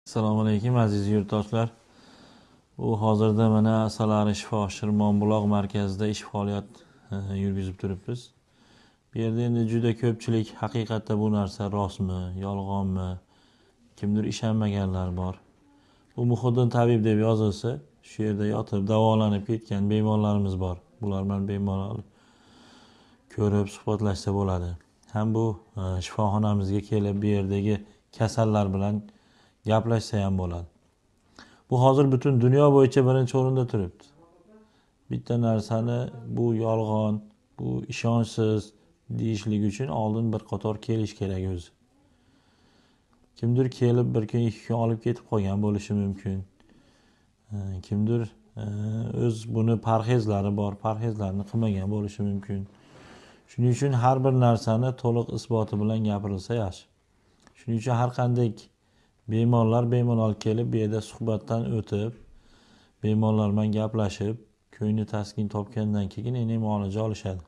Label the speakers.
Speaker 1: Assalomu alaykum, aziz yurtdoshlar. Bu hozirda mana Asalari shifo Shirmonbuloq markazida ish faoliyat yurgizib turibmiz. Bu yerda endi juda ko'pchilik haqiqatda bu narsa rostmi, yolg'onmi, kimdir ishonmaganlar bor. Bu Muhiddin tabib deb yozilsa, shu yerda yotib davolanib ketgan bemorlarimiz bor. Bular bilan bemalol ko'rib suhbatlashsa bo'ladi. Ham bu shifoxonamizga kelib bu yerdagi kasallar bilan gaplashsa ham bo'ladi. Bu hozir butun dunyo bo'yicha birinchi o'rinda turibdi. Bitta narsani bu yolg'on, bu ishonchsiz deyishlik uchun oldin bir qator kelish kerak o'zi. Kimdir kelib bir kun ikki kun olib ketib qolgan bo'lishi mumkin. Kimdir o'z buni parhezlari bor, parhezlarini qilmagan bo'lishi mumkin. Shuning uchun har bir narsani to'liq isboti bilan gapirilsa yaxshi. Shuning uchun har qanday bemorlar bemalol kelib bu yerda suhbatdan o'tib, bemorlar bilan gaplashib, ko'ngli taskin topgandan keyin endi muolaja olishadi.